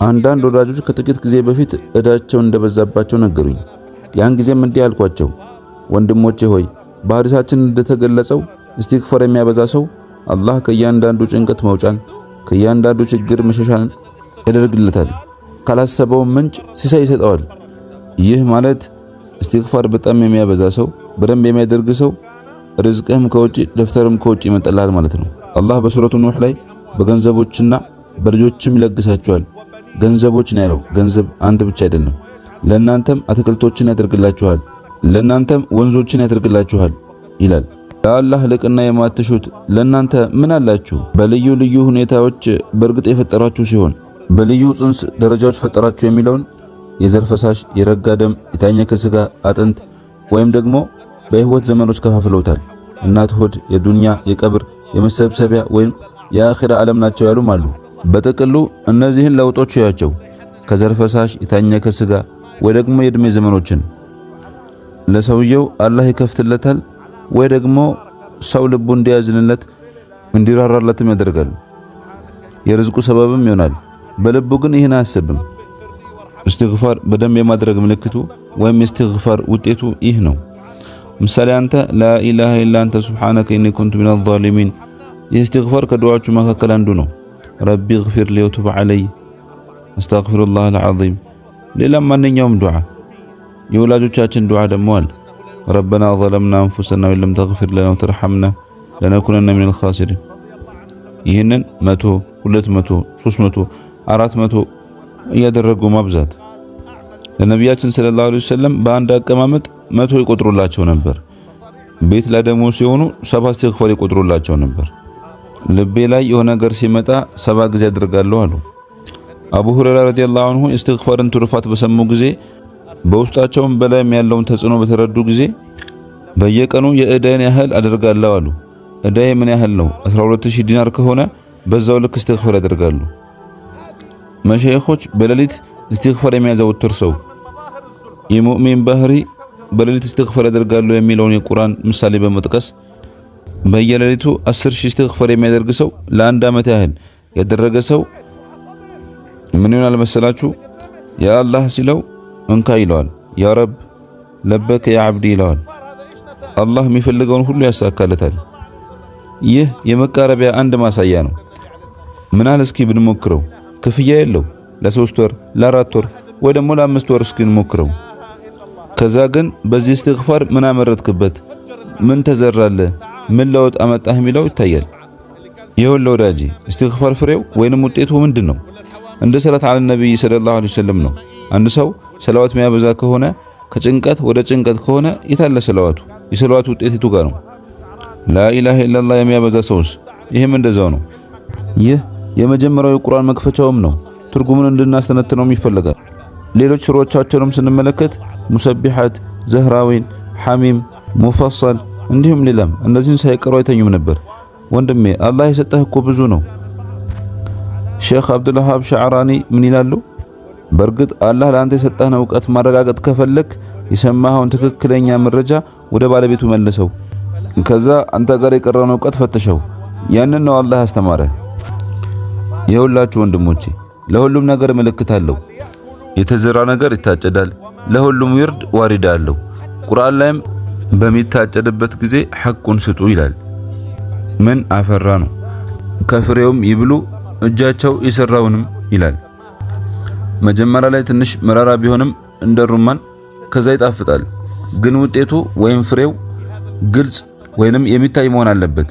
አንዳንድ ወዳጆች ከጥቂት ጊዜ በፊት እዳቸው እንደበዛባቸው ነገሩኝ። ያን ጊዜም እንዲህ አልኳቸው፣ ወንድሞቼ ሆይ፣ በሐዲሳችን እንደተገለጸው እስትግፋር የሚያበዛ ሰው አላህ ከእያንዳንዱ ጭንቀት መውጫን፣ ከእያንዳንዱ ችግር መሸሻን ያደርግለታል። ካላሰበው ምንጭ ሲሳይ ይሰጠዋል። ይህ ማለት እስትግፋር በጣም የሚያበዛ ሰው፣ በደንብ የሚያደርግ ሰው ርዝቅህም ከውጪ ደብተርም ከውጪ ይመጣልሃል ማለት ነው። አላህ በሱረቱ ኑህ ላይ በገንዘቦችና በልጆችም ይለግሳቸዋል። ገንዘቦች ነው ያለው። ገንዘብ አንድ ብቻ አይደለም። ለእናንተም አትክልቶችን ያደርግላችኋል፣ ለእናንተም ወንዞችን ያደርግላችኋል ይላል። ለአላህ ልቅና የማትሹት ለእናንተ ምን አላችሁ? በልዩ ልዩ ሁኔታዎች በእርግጥ የፈጠራችሁ ሲሆን በልዩ ጽንስ ደረጃዎች ፈጠራችሁ የሚለውን የዘር ፈሳሽ፣ የረጋ ደም፣ የታኘከ ስጋ፣ አጥንት ወይም ደግሞ በህይወት ዘመኖች ከፋፍለውታል። እናት ሆድ፣ የዱንያ፣ የቀብር፣ የመሰብሰቢያ ወይም የአኺራ ዓለም ናቸው ያሉም አሉ። በጥቅሉ እነዚህን ለውጦች ያቸው ከዘር ፈሳሽ፣ የታኘከ ስጋ ወይ ደግሞ የእድሜ ዘመኖችን ለሰውየው አላህ ይከፍትለታል ወይ ደግሞ ሰው ልቡ እንዲያዝንለት እንዲራራለትም ያደርጋል። የርዝቁ ሰበብም ይሆናል። በልቡ ግን ይህን አያስብም። እስትግፋር በደንብ የማድረግ ምልክቱ ወይም የእስትግፋር ውጤቱ ይህ ነው። ምሳሌ አንተ لا إله إلا أنت سبحانك إني كنت من الظالمين። ይህ እስትግፋር ከዱዓዎቹ መካከል አንዱ ነው። رب اغفر لي وتب علي፣ أستغفر الله العظيم። ሌላም ማንኛውም ዱዓ፣ የወላጆቻችን ዱዓ ደግሞ አለ። ربنا ظلمنا أنفسنا وإن لم تغفر لنا وترحمنا لنكونن من الخاسرين። ይህንን 100፣ 200፣ 300፣ 400 እያደረጉ ማብዛት። ለነቢያችን صلى الله عليه وسلم በአንድ አቀማመጥ 100 ይቆጥሩላቸው ነበር። ቤት ላይ ደግሞ ሲሆኑ 70 እስትግፋር ይቆጥሩላቸው ነበር። ልቤ ላይ የሆነ ነገር ሲመጣ 70 ጊዜ አደርጋለሁ አሉ። አቡ ሁረይራ رضي الله عنه የእስትግፋርን ትሩፋት በሰሙ ጊዜ፣ በውስጣቸውም በላይም ያለውን ተጽዕኖ በተረዱ ጊዜ በየቀኑ የእዳዬን ያህል አደርጋለሁ አሉ። እዳዬ ምን ያህል ነው? 12000 ዲናር ከሆነ በዛው ልክ እስትግፋር ያደርጋሉ። መሸይኾች በሌሊት እስትግፋር የሚያዘወትር ሰው የሙእሚን ባህሪ በሌሊት እስትግፋር ያደርጋሉ የሚለውን የቁርአን ምሳሌ በመጥቀስ በየሌሊቱ 10,000 እስትግፋር የሚያደርግ ሰው ለአንድ ዓመት ያህል ያደረገ ሰው ምን ይሆናል መሰላችሁ? ያ አላህ ሲለው እንካ ይለዋል። يا رب لبيك يا عبدي ይለዋል። አላህ የሚፈልገውን ሁሉ ያሳካለታል። ይህ የመቃረቢያ አንድ ማሳያ ነው። ምናል እስኪ ብንሞክረው፣ ክፍያ የለው፣ ለ3 ወር፣ ለ4 ወር ወይ ደግሞ ለ5 ወር እስኪ እንሞክረው። ከዛ ግን በዚህ እስትግፋር ምን አመረትክበት፣ ምን ተዘራለ፣ ምን ለውጥ አመጣህ የሚለው ይታያል። ይኸውልህ ወዳጄ፣ እስትግፋር ፍሬው ወይንም ውጤቱ ምንድን ነው? እንደ ሰላት አለ ነብይ صلى الله عليه وسلم ነው። አንድ ሰው ሰላዋት የሚያበዛ ከሆነ፣ ከጭንቀት ወደ ጭንቀት ከሆነ የታለ ሰላዋቱ? የሰላዋቱ ውጤት የቱ ጋር ነው? لا إله إلا الله የሚያበዛ ሰውስ? ይህም እንደዛው ነው። ይህ የመጀመሪያው የቁርአን መክፈቻውም ነው። ትርጉሙን እንድናስተነትነውም ይፈለጋል። ሌሎች ሱራዎቻቸውንም ስንመለከት ሙሰቢሐት፣ ዘህራዊን፣ ሐሚም፣ ሙፈሰል እንዲሁም ሌላም እነዚህን ሳይቀሩ አይተኙም ነበር። ወንድሜ፣ አላህ የሰጠህ እኮ ብዙ ነው። ሼኽ አብዱልሃብ ሻዕራኒ ምን ይላሉ? በእርግጥ አላህ ለአንተ የሰጠህን እውቀት ማረጋገጥ ከፈለክ የሰማኸውን ትክክለኛ መረጃ ወደ ባለቤቱ መልሰው። ከዛ አንተ ጋር የቀረውን እውቀት ፈትሸው። ያንን ነው አላህ ያስተማረ። የሁላችሁ ወንድሞቼ፣ ለሁሉም ነገር ምልክት አለው። የተዘራ ነገር ይታጨዳል። ለሁሉም ዊርድ ዋሪዳ አለው። ቁርአን ላይም በሚታጨድበት ጊዜ ሐቁን ስጡ ይላል። ምን አፈራ ነው። ከፍሬውም ይብሉ እጃቸው የሰራውንም ይላል። መጀመሪያ ላይ ትንሽ መራራ ቢሆንም እንደ ሩማን ከዛ ይጣፍጣል። ግን ውጤቱ ወይም ፍሬው ግልጽ ወይንም የሚታይ መሆን አለበት።